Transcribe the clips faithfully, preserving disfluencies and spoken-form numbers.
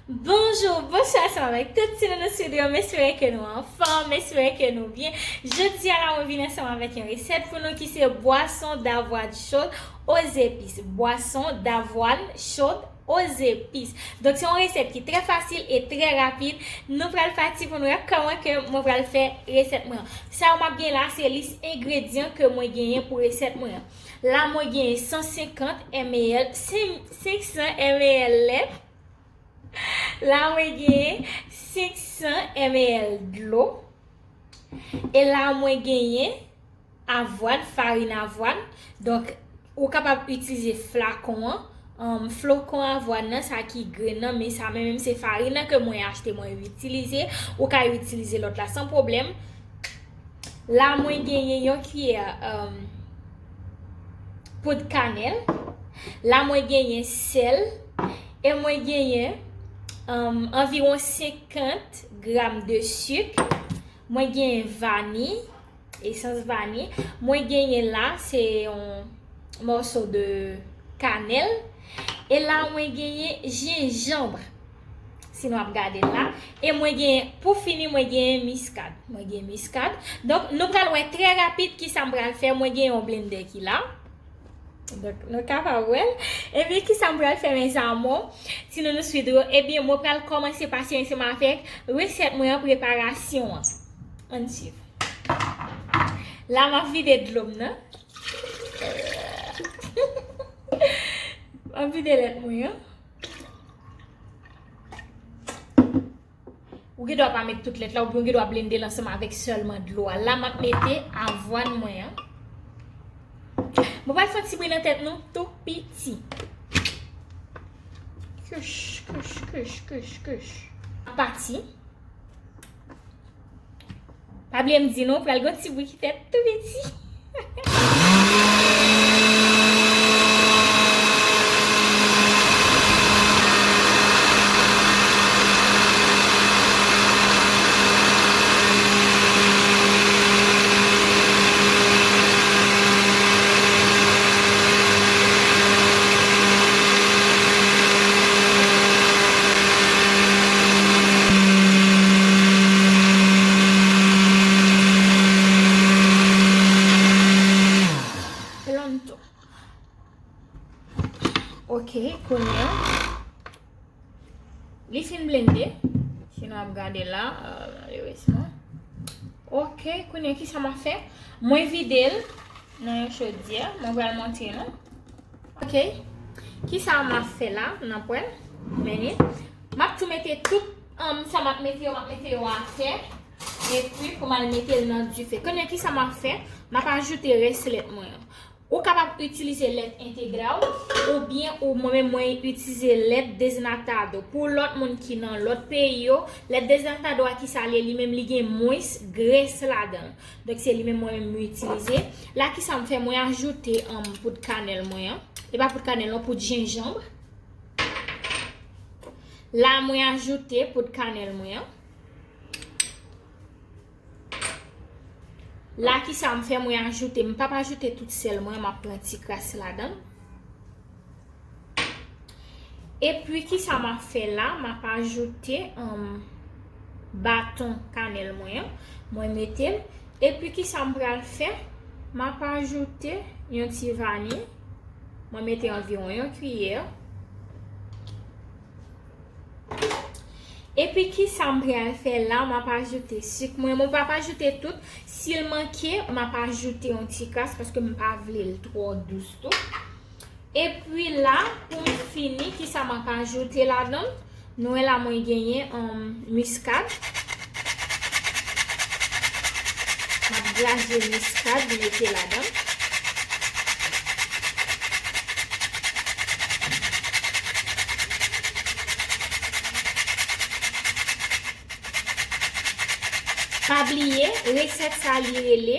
Bonjou, bonswa, ansanm avèk tout ti nounou sou dlo, m espere ke nou anfòm, m espere ke nou byen. Jodi a la, mwen vin ansanm avèk yon resèt pou nou ki se bwason davwàn chod ozepis. Bwason davwàn chod ozepis. Donk, se yon resèt ki trè fasil e trè rapid. Nou pral pati pou nou wè kòman ke mwen pral fè resèt mwen an. Sa yo m ap gen la, se lis engredyan ke mwen genyen pou resèt mwen an. La, mwen genyen san senkant M L, senk san M L lèt. La, mwen genyen senk san M L dlo. E la, mwen genyen avwàn, farin avwàn. Donk, ou kapab itilize flakon an, um, flokon avwàn nan, sa ki grenn nan, men sa menm, menm se farin nan ke mwen achte, mwen itilize. Ou ka itilize lòt la san pwoblèm. La, mwen genyen yon kiyè, um, poud kanèl. La, mwen genyen sèl. E mwen genyen, um, anviwon senkant gram de sik. Mwen genyen vaniy, esans vaniy. Mwen genyen la, se yon mòso de kanèl. E la, mwen genyen jenjanm, si nou ap gade l la. E mwen genyen, pou fini, mwen genyen miskad. Mwen genyen miskad. Donk, nou pral wè trè rapid kisa m pral fè. Mwen genyen yon blendè ki la. Donk, nou kapab wè l. Epi, kisa m pral fè, mes amours? Si nou nou swiv yo, ebyen, mwen pral kòmanse pase ansanm avèk resèt mwen an, preparasyon an. Ann swiv. La, m ap vide dlo m nan. M ap vide lèt mwen an. Ou gen dwa pa met tout lèt la, oubyen ou gen dwa blende l ansanm avèk sèlman dlo a. La, m ap mete avwàn mwen an. Mwen pral fè yon ti bri nan tèt nou tou piti. Kouch, kouch, kouch, kouch, kouch. Pati. Pa bliye m di nou, pral gon ti bri ki fèt tou piti. Pronto. Ok, kounye a. Li fin blende. Si nou ap gade la, euh, malerezman. Ok, kounye a, kisa m ap fè? Mwen vide l nan yon chodyè. Mwen pral montre nou. Ok. Kisa m ap fè la? Nan pwen. Men li. M ap tou mete tout, um, sa m ap mete yo, m ap mete yo atè. Epi pou m al mete l nan dife. Kounye a, kisa m ap fè? M ap ajoute rès lèt mwen an. Ou kapab itilize lèt entegral, oubyen ou, mwen menm, mwen itilize lèt desnatado. Pou lòt moun ki nan lòt peyi yo, lèt desnatado a, kisa l ye? Li menm, li gen mwens grès ladan l. Donk, se li menm mwen menm mwen itilize. La, kisa m fè? Mwen ajoute, um, poud kanèl mwen an. E pa poud kanèl non, poud jenjanm. La, mwen ajoute poud kanèl mwen an. La, kisa m fè? Mwen ajoute, m p ap ajoute tout sèl mwen, m ap pran ti kras ladan l. Epi, kisa m ap fè la? M ap ajoute, um, baton kanèl mwen an. Mwen mete l. Epi, kisa m pral fè? M ap ajoute yon ti vaniy. Mwen mete anviwon yon kiyè. Epi, kisa m pral fè la? M ap ajoute sik mwen. Mwen p ap ajoute tout. Si l manke, m ap ajoute yon ti kras paske m pa vle l twò dous tou. Epi la, pou m fini, kisa m ap ajoute ladan l? Nou wè la, mwen genyen, um, miskad. M ap graje miskad, mete ladan. Pa bliye, resèt sa li rele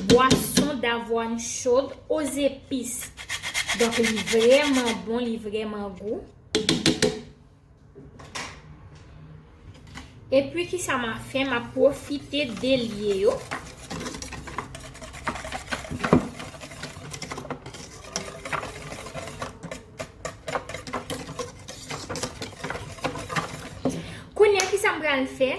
bwason davwàn chod ozepis. Donk, li vrèman bon, li vrèman gou. Epi, kisa m ap fè? M ap pwofite delye yo. M pral fè.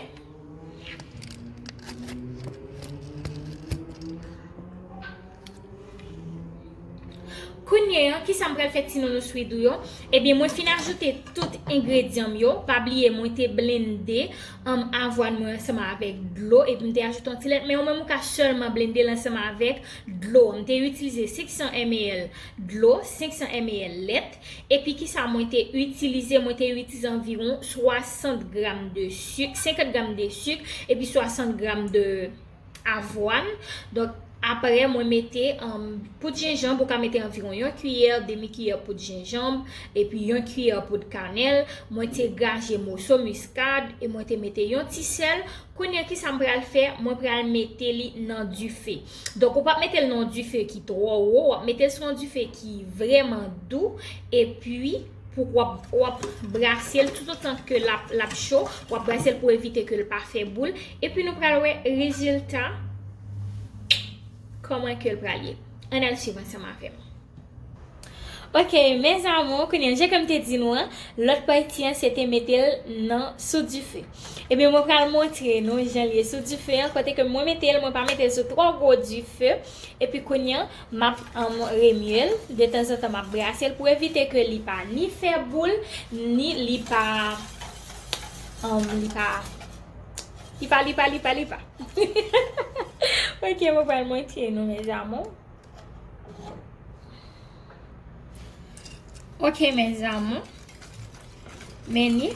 Kounye a, kisa m pral fè ti nounou swidou yo? Ebyen, mwen fin ajoute tout engredyan m yo. Pa bliye, mwen te blende, um, avwàn mwen ansanm avèk dlo, epi m te ajoute yon ti lèt, men ou menm ou ka sèlman blende l ansanm avèk dlo. M te itilize senk san M L dlo, senk san M L lèt, epi kisa mwen te itilize? Mwen te itilize anviwon swasant gram de sik, senkant gram de sik, epi swasant gram de avwàn. Donk, apre, mwen mete, um, poud jenjanm, ou ka mete anviwon yon kiyè, demi kiyè poud jenjanm, epi yon kiyè poud kanèl. Mwen te graje moso miskad, e mwen te mete yon ti sèl. Kounye a, kisa m pral fè? Mwen pral mete li nan dife. Donk, ou p ap mete l nan yon dife ki twò wo, w ap mete l sou yon dife ki vrèman dou, epi pou w ap, w ap brase l toutotan ke l ap, l ap cho, w ap brase l pou evite ke l pa fè boul. Epi nou pral wè rezilta, kòman ke l pral ye. Ann al swiv ansanm avè m. Ok, mes amours, kounye a, jan ke m te di nou an, lòt pati an, se te mete l nan, sou dife. Ebyen, mwen pral montre nou jan l ye sou dife an, kote ke mwen mete l, mwen pa mete l sou twò gwo dife. Epi kounye a, m ap, um, remye l. Detanzantan, m ap brase l pou evite ke li pa ni fè boul, ni li pa, um, li pa, li pa, li pa, li pa, li pa. Ok, mwen pral montre nou, mes amours. Ok, mes amours. Men li.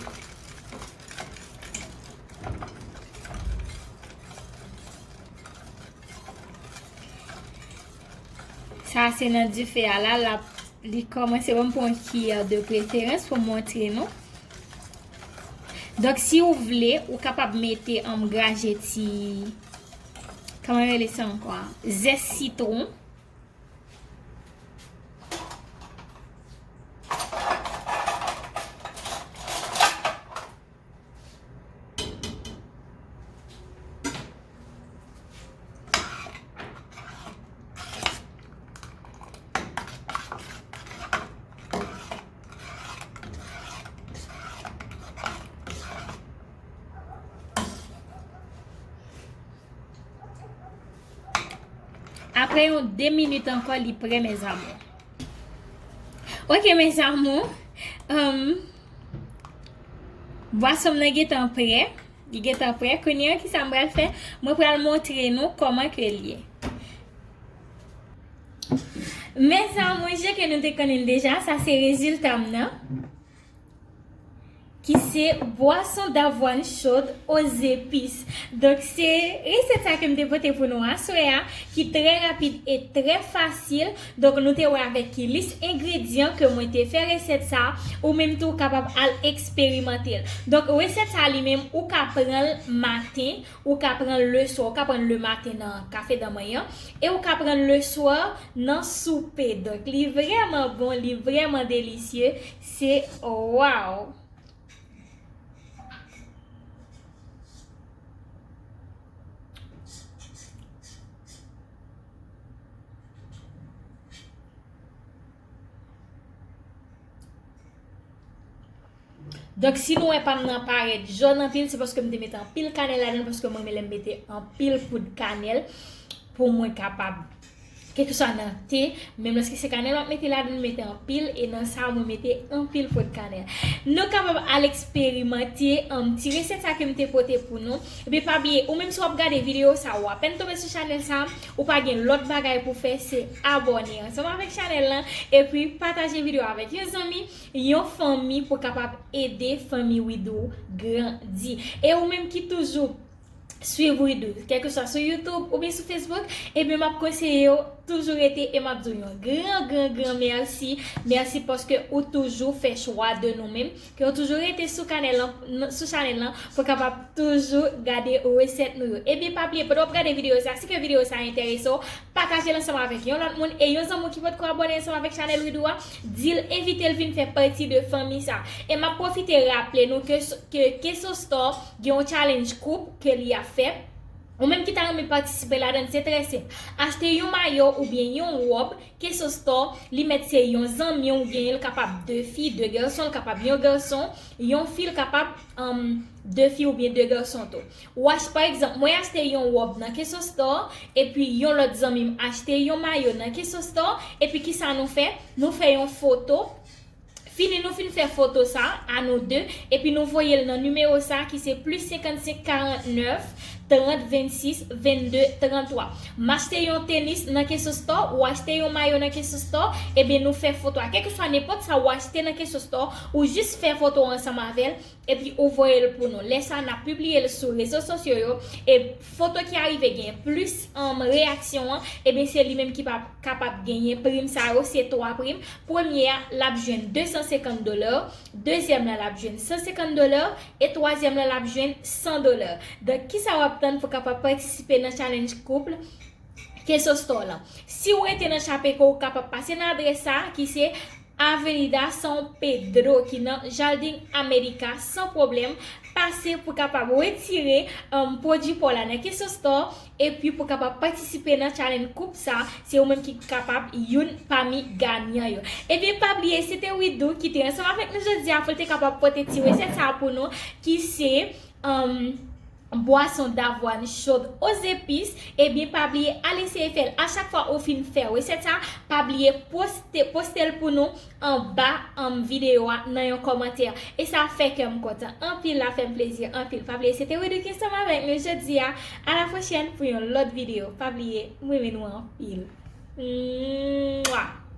Sa se nan dife a la, l ap, li kòmanse, bon, m pran yon kiyè de preferans pou montre nou. Donk, si ou vle, ou kapab mete, um, graje ti, kòman yo rele sa ankò a? Zès sitwon. Apre yon de minit ankò, li prè, mes amours. Ok, mes amours. Um, bwason m nan gentan prè. Li gentan prè. Kounye a, kisa m pral fè? Mwen pral montre nou kòman ke l ye. Mes amours, jan ke nou te konnen l deja, sa se rezilta m nan. Ki se bwason d'avoine chaude aux épices. Donk, se resèt sa ke m te pote pou nou aswè a, ki trè rapid e trè fasil. Donk, nou te wè avèk ki lis engredyan ke mwen te fè resèt sa, ou menm tou ou kapab al eksperimante l. Donk, resèt sa li menm, ou ka pran l maten, ou ka pran l leswa, ou ka pran l lematen nan kafe danmwen an, e ou ka pran l leswa nan soupe. Donk, li vrèman bon, li vrèman delisye. Se, waw! Donk, si nou wè pa m nan parèt jòn anpil, se paske m te mete anpil kanèl ladan l, paske mwen renmen lè m mete anpil poud kanèl pou mwen kapab, kèlkeswa nan te, menm lòske se kanèl m ap mete ladan l, m mete anpil, e nan sa, mwen mete anpil poud kanèl. Nou kapab al eksperimante, um, ti resèt sa ke m te pote pou nou. Epi pa bliye, ou menm si w ap gade videyo sa, ou apèn tonbe sou chanèl sa, ou pa gen lòt bagay pou fè, se abòne ansanm avèk chanèl lan, epi pataje videyo avèk yon zanmi, yon fanmi pou kapab ede fanmi Widoo grandi. E ou menm ki toujou swiv Widoo, kèlkeswa sou YouTube oubyen sou Facebook, ebyen m ap konseye w toujou rete e m ap di w yon gran, gran, gran mèsi. Mèsi paske ou toujou fè chwa de nou menm, ke w toujou rete sou kanèl lan, sou chanèl lan pou kapab toujou gade resèt nou yo. Ebyen pa bliye, pandan w ap gade videyo sa, si ke videyo sa enterese w, pataje l ansanm avèk yon lòt moun e yon zanmi w ki potko abòne ansanm avèk chanèl Widoo a, di l, envite l vin fè pati de fanmi sa. E m ap pwofite raple nou ke, ke Keso Store gen yon challenge koup ke li ap fè. Ou menm ki ta renmen patisipe ladan, se trè senp. Achte yon mayo oubyen yon wòb, Keso Store, li mèt se yon zanmi w genyen, l kapab de fi, de gason, l kapab yon gason, yon fi, l kapab um, de fi oubyen de gason tou. W ach-, pa egzanp, mwen achte yon wòb nan Keso Store, epi yon lòt zanmi m achte yon mayo nan Keso Store, epi kisa nou fè? Nou fè yon foto. Fini nou fin fè foto sa a nou de, epi nou voye l nan nimewo sa ki se plis senkannsenk karantnèf trant vennsis vennde tranntwa. M achte yon tenis nan Keso Store, ou achte yon mayo nan Keso Store, ebyen nou fè foto a. Kèlkeswa nenpòt sa ou achte nan Keso Store, ou jis fè foto ansanm avè l, epi ou voye l pou nou. Lè sa a, n ap pibliye l sou rezo sosyo yo, e foto ki arive gen plis um, reyaksyon an, ebyen se li menm ki pa kapab genyen prim sa yo, se twa prim. Premye a, l ap jwenn de san senkant dola, dezyèm la, l ap jwenn san senkant dola, e twazyèm la, l ap jwenn san dola. Donk, kisa w ap tann pou kapab patisipe nan challenge koup Keso Store lan? Si w rete nan Chapeko, ou kapab pase nan adrès sa a, ki se Avenida São Pedro, ki nan Jardín América, san pwoblèm. Pase pou kapab retire um, pwodui pa w la nan Keso Store, epi pou kapab patisipe nan challenge koup sa, se ou menm ki kapab youn pami ganyan yo. Ebyen, pa bliye, se te Widou ki te ansanm avèk nou jodi a pou l te kapab pote ti resèt sa a pou nou, ki se um, bwason davwàn chod ozepis. Ebyen, pa bliye al eseye fè l. A chak fwa ou fin fè resèt sa, pa bliye poste, poste l pou nou anba um, videyo a nan yon kòmantè. E sa fè kè m kontan anpil, la fè m plezi anpil. Pa bliye, se te Widou ki ansanm avèk nou jodi a. A la pwochèn pou yon lòt videyo. Pa bliye, m renmen nou anpil. Mwah!